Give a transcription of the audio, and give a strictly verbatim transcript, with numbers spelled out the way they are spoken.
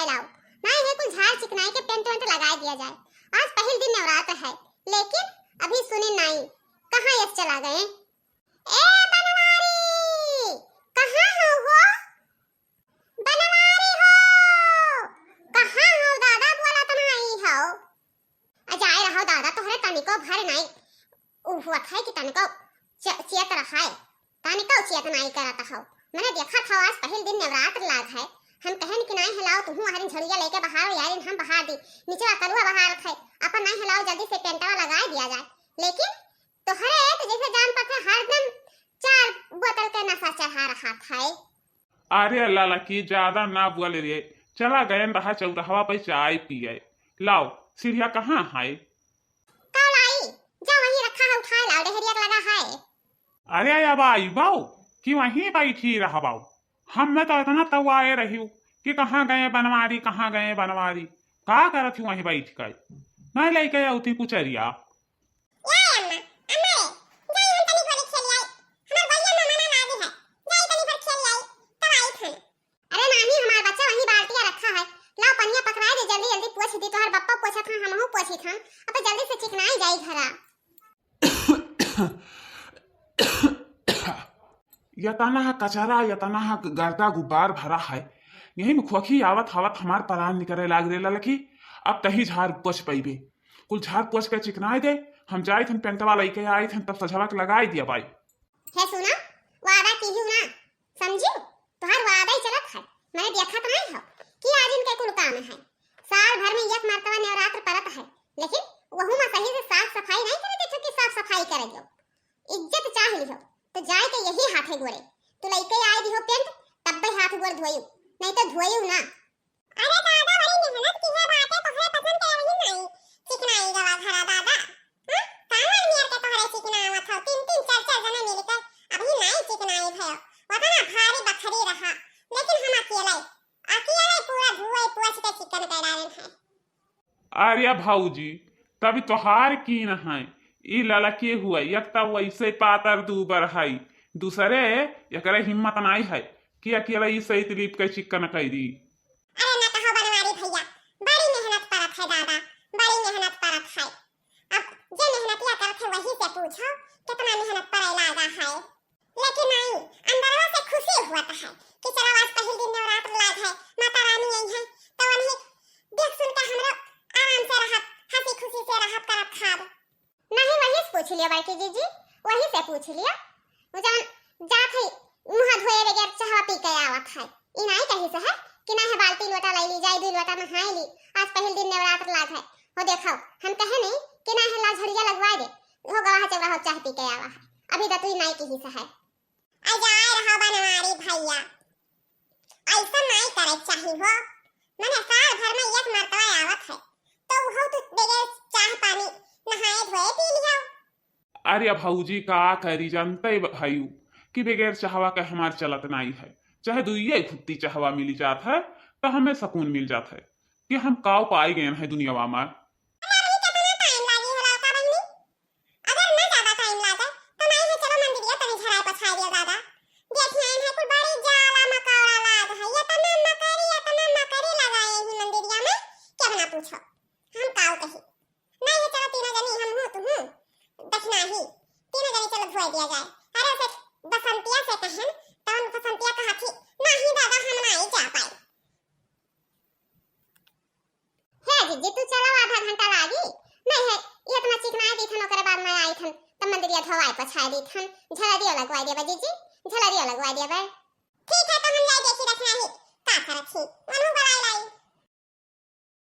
लाओ, नाहीं है कुल झाड़ चिकनाई के पेंट वेंट लगाए दिया जाए। आज पहिल दिन नवरात्र है, लेकिन अभी सुने नाहीं, कहाँ यस चला गए? ए बनवारी, कहाँ हो हो? बनवारी हो, कहाँ हो दादा, बोला तो नाहीं हो। आ जाए रहो दादा, तोहरे तनिको भर नाई उ हुआ है कि तनिको च-, चेत रहा है, तनिको चेत नाई करत हो। मने देखत हो, आज पहिल दिन नवरात्र लाग है, हम कहन कि नाई हिलाओ, तुहूँ हरिन झड़िया लेके बहारो, यारिन हम बहार दी, निचवा कलुआ बहारत है, अपन नाई हिलाओ, जल्दी से पेंटवा लगाए दिया जाए। लेकिन तोहरे तो जैसे जान पड़ते हरदम चार बोतल के नशा चढ़ा रहा था। अरे अल्लाह लकी, ज्यादा ना बोल रे, चला गयन रहा चौराहवा पे चाय पिए। लाओ, सीढ़िया कहाँ है? कौन आई? जा वहीं रखा है, उठाए लाओ, डेहरिया के लगा है। अरे अब आई बाऊ कि वहीं बैठी रह बाऊ। हम में तो इतना तवाए रही कि कहाँ गए बनवारी, कहाँ गए बनवारी, का करत ही वहीं बैठ के, नहीं लेके आती कुचरिया। ए अम्मा, अम्मा रे, जाई हम तनी घरे खेली आई। हमार भैया मामा ना लागी है। जाई तनी भर खेली आई, तब आई खाना। अरे नानी, हमार बच्चा वहीं बाल्टिया रखा है। लाओ पनिया पकड़ाए दे, जल्दी जल्दी पोछ दी, तोहर बप्पा पोछत हन, हमहू पोछी थन। अब जल्दी से चिकनाई जाई घरा। यतना कचरा, यतना गर्दा गुब्बार भरा है, यही में खोखी आवत आवत हमार परान निकरे लाग रे ललकी। अब तही झाड़ पोछ पइबे, कुल झाड़ पोछ के चिकनाए दे। हम जाइत हन पेंटवा लइके आइत हन, तब सझवा के लगाई दिया बाई। हे सुना, वादा किहिउ ना, समझिउ, तोहार वादा ही चलत है। मने देखत नाई हो कि आज इनके कुल काम है, साल भर में एक मर्तबा नवरात्र परत है, लेकिन वहू में सही से साफ सफाई नाई करे देखे कि साफ सफाई करे दियो। इज्जत चाह लिहो तो जाए के यही हाथे गोरे। तू लइके आए दिहो पेंट, तब्बे हाथ गोर धोयू, नहीं तो धोयू ना। अरे दादा, बड़ी मेहनत की है बाटे, तोहरे पसंद के वही नाई चिकनाई गवा घरा दादा। हाँ? कामर नियर के तोहरे चिकनावत हो, तीन तीन चार चार जने मिलकर अभी नाई चिकनाई भयो। वतना भारी बखरी रहा, लेकिन हम अकेले, अकेले पूरा धुए पोछ के चिकन कर डालन है। अरे भौजी, तभी तोहार कीन है, ई ललकी हुए, एक त वैसे पातर दूबर है, दूसरे एकरे हिम्मत नाई है कि अकेले ई सैत लीप के चिकन कैरी। अरे ना कहो बनवारी भैया, बड़ी मेहनत परत है दादा, बड़ी मेहनत परत है। अब जे मेहनतिया करत है वही से पूछो, कितना मेहनत परे लागा है। लेकिन नाई, अंदरवा से खुशी हुआ है कि चलो आज पहिल दिन नवरात्र लाग है, माता रानी आई है, तो वही देख सुन के हम लोग आराम से रहब, हंसी खुशी से रहब, करब खाब। नहीं, वही से पूछ लिया बड़की जीजी, वही से पूछ लिया। वो जवन जात है मुँह धोए बगैर चाहवा पी के आवत है, ई नाई कही से है कि नाई है बाल्टी लोटा ले ली, जाई दुई लोटा नहाई ली, आज पहिल दिन नवरात्र लाग है। हो देखो, हम कहे नहीं कि नाई है ला झड़िया लगवाए दे, हो गवा है चौराहा चाह पी के आवा है, अभी दतुई नाई कही से है। आ जाए रहा बनवारी भैया, ऐसा नाई करे चाही हो। मने साल भर में एक मर्तबा आवत है, तो वो तो बगैर चाह पानी नहाए धोए पी लिया। अरे भौजी का करी, जानते भयू कि बगैर चाहवा के हमार चलत नाई है। चाहे दुइये घुट्टी चाहवा मिली जात है तो हमें सुकून मिल जात है कि हम काव पाई गए हैं दुनियावा में। अरे अबही कितना टाइम लागी होला का बहिनी? अगर ना ज्यादा टाइम लागे तो नाई है, चलो मंदिरिया तनी झराए पछाए दिया दादा। देखिए इन्हें कुल बड़ी जाला मकौड़ा लाग है, ये तना मकरी, ये तना मकरी लगाए ही मंदिरिया में, क्या ना पूछो। हम काव कही। नाई है, चलो तीनों जनी हम हूँ, तू हूँ, दखना ही, तीनों जनी चलो धोए दिया जाए। अरे उसे बसंतिया से कहन, तवन बसंतिया कहा थी, "नहीं दादा, हम नाई जा पाए।" हे जीजी, तू चलो, आधा घंटा लागी। नाई है, ये इतना चिकनाए दी थन, ओकरे बाद में आई थन, तब मंदिरिया धोवाए पछाए दी थन, झलरियो लगवाए देबा जीजी, झलरियो लगवाए देबा। ठीक है, तो हम जाए देखी दखना ही का करत ही।